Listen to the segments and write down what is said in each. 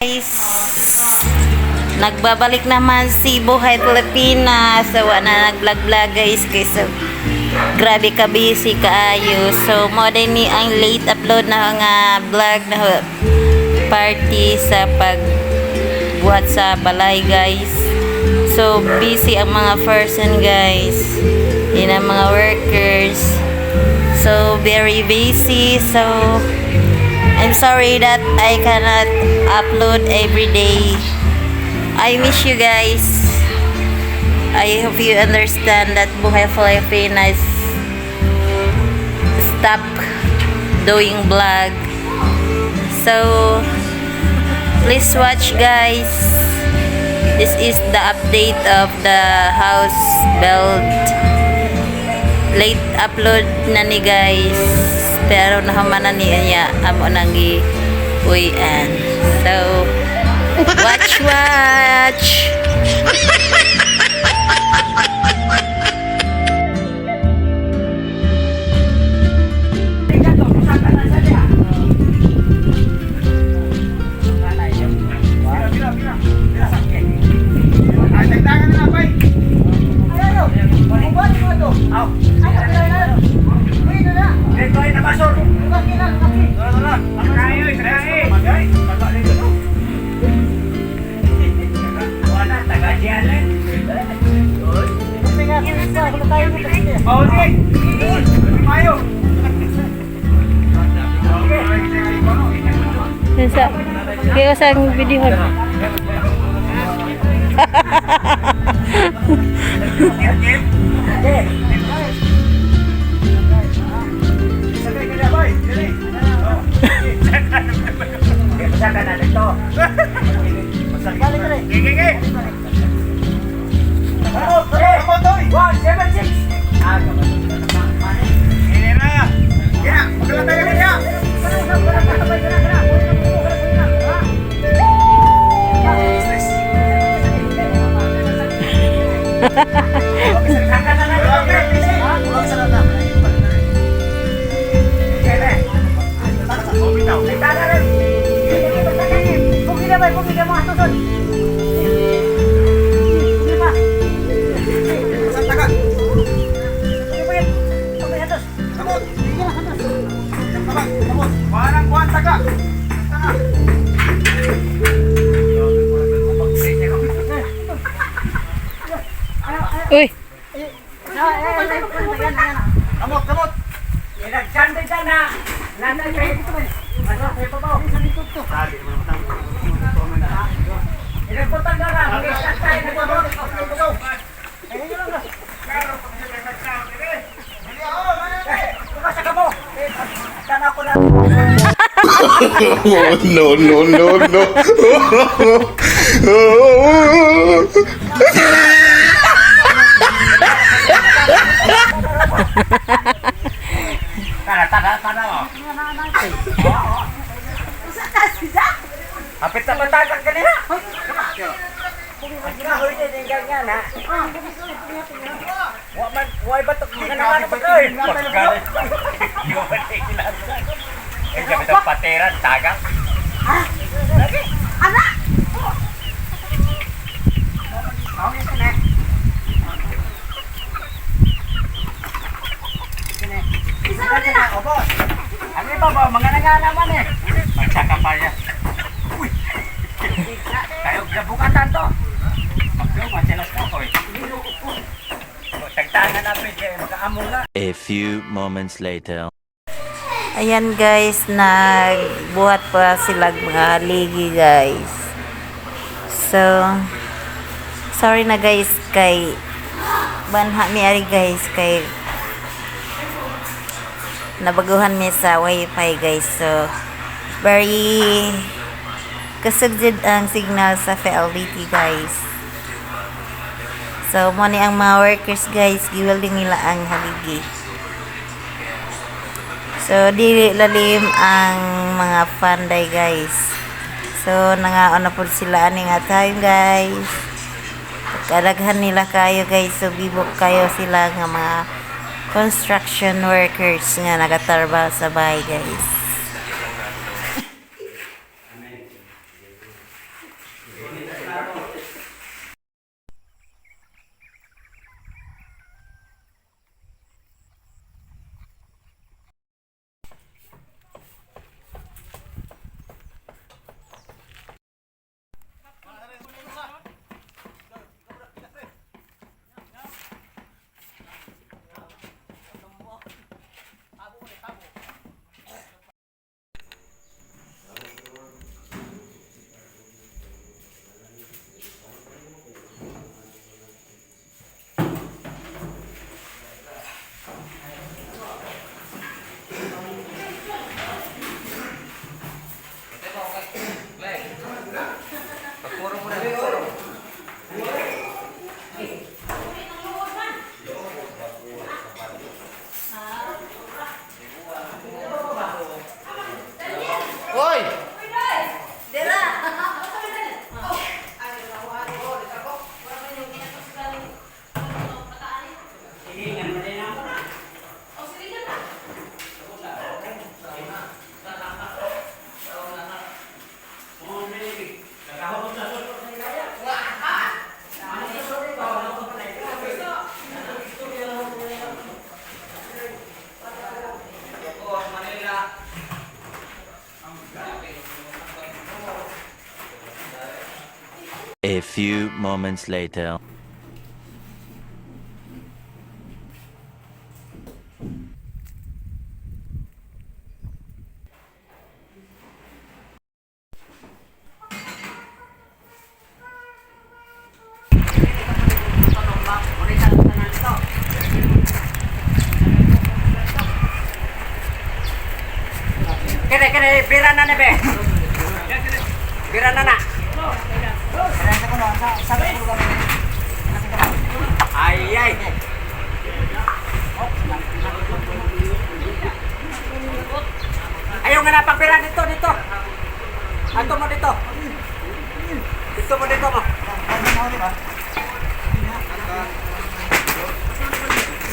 Guys, nagbabalik naman si Buhay Pilipinas. So, wala na nag-vlog-vlog, guys. Kaysa grabe ka busy kaayo. So, mo din ni ang late upload na nga vlog na party sa pagbuhat sa balay, guys. So, busy ang mga person, guys. Yun ang mga workers. So, very busy. So, I'm sorry that I cannot upload every day. I miss you guys. I hope you understand that Buhay Filipinas stop doing vlog. So, please watch, guys. This is the update of the house build. Late upload na ni, guys. Pero nahuman na niya amo nang gi-uwian. So, watch, watch! Ay, dagdagan na lang, bay. Dito ay nabasor. Tara, tara. Sakayo, sakayo. Wala, taga-diyan. Oh, sige. Mayo. Sa, kaya sa video. Sakay ka na, bay. Dali. Oh. Saka na dito. Sige, sige. 1, 7, 6. Ini na. Ya, magkala tayo kanya. Parang kuwan taga. Tanga. Uy! Kamot, kamot. Oh, no, no, no, no. Tara, tara, tara. Hapit na matagak kanina. Wa man, wa ba to mga naman pa kay. Eh, gabi daw pateran, tagak. Ala. Ano ba ba? Mga nangalaman eh. Magsaka pa niya. Uy! Tayo, nabukatan to. Magyo, machelas ko ko eh. Tagtangan natin kaya magkaamo nga. A few moments later. Ayan guys, nagbuhat pa sila mga haligi, guys. So, sorry na guys kay banha mi ari guys kay nabaguhan mi sa wifi, guys. So, very kusog jud ang signal sa PLDT, guys. So, mo ni ang mga workers, guys, giwelding nila ang haligi. So, dili lalim ang mga panday, guys. So, nangaon na po sila ani nga time, guys. Kadaghan nila kayo, guys. So, bibok kayo sila nga mga construction workers nga nagatrabaho sa bahay, guys. A few moments later. Kene kene bira na ni be. Bira na na. Ay ay. Ayaw nga na pagpira dito dito. Anto mo dito. Dito mo dito mo.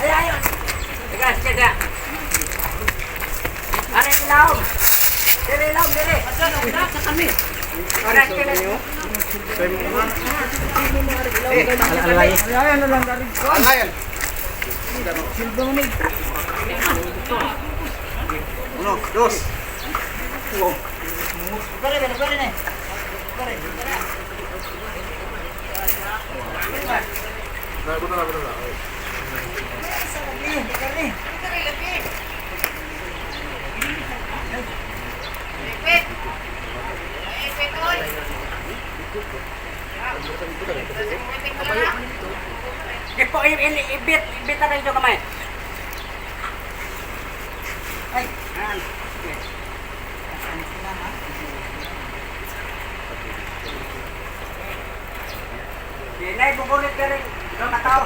Ay ay. Teka, sige. Are ilawom. Dire ilawom dire. Sa kami. Ora kini. Ipo ibit ibit na rin kamay. Ay, an. Pinay bukulit ka rin. Ikaw na tao.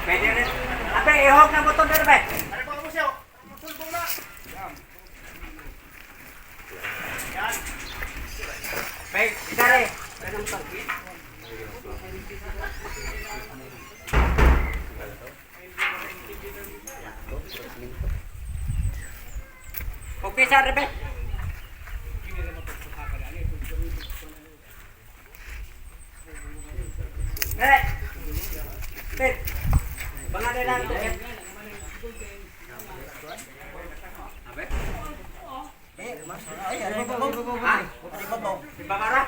Pwede rin. Abe, ihog na buton rin, be. Be, isa rin. Okay, sir, be. Eh. Pit. Pangalan lang ito. Eh. Ha? Di ba mara?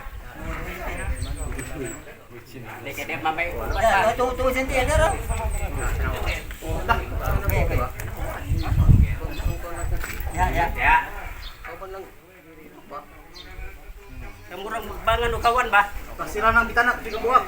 Hindi ka din mamay. Ya. Kamurang magbangan o kawan ba? Sira ng bitanak, di ka buwak.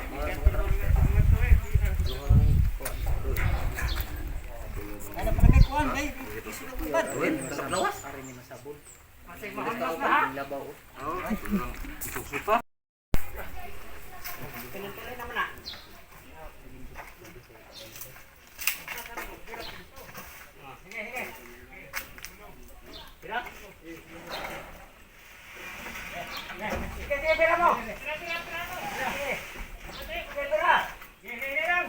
Tuloy naman na. Sige, sige. Bira. Sige, sige, bira mo. Sige. Sige, bira. Sige, sige lang.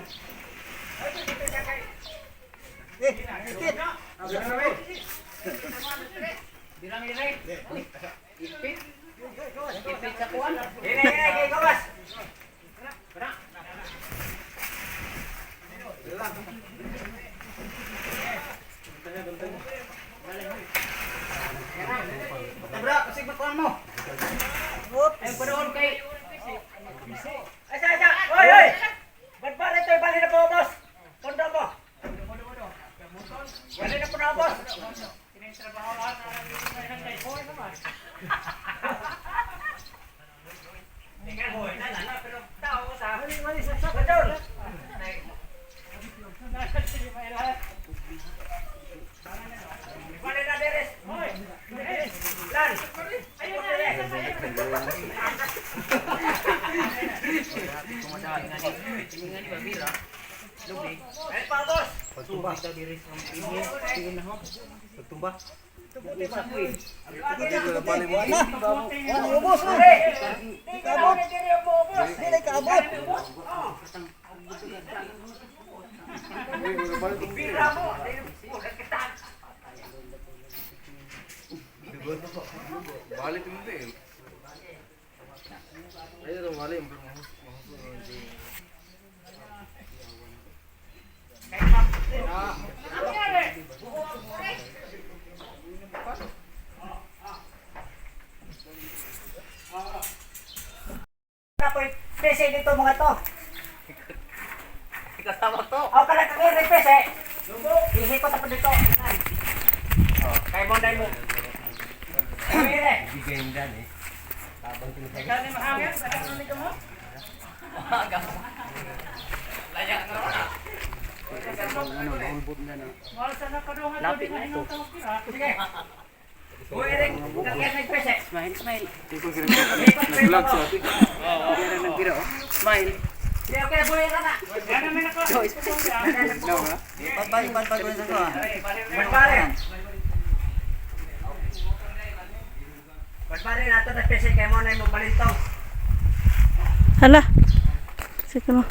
Hine, hine, kay gawas. Bra, kasi makuha mo. Ay, panahon kay... Asa, asa! Oy, oy! Ba't ba ito? Bali na po, boss! Pondo mo! Bali na po na, boss! Bali na, Deres! Lan! Ayun na, Ay, pa, boss! Kaabot! Dili kaabot! Bira mo! Kapoy, pese dito mga to. Kasama to. Aw kana kay rin pese. Ihikot ako dito. Oh, kay mo dai mo. Bigay dan eh. Kani mahangin, sa ni kamo. Lapit na ito. Sige. Uy, Eric, kaya may pese. Smile, smile. Nag-vlog siya. Bira ng bira, oh. Smile. Sige, okay, buhay ka na. Magpare. Magpare nato na pese kay mo na mo balintong. Hala. Sige mo.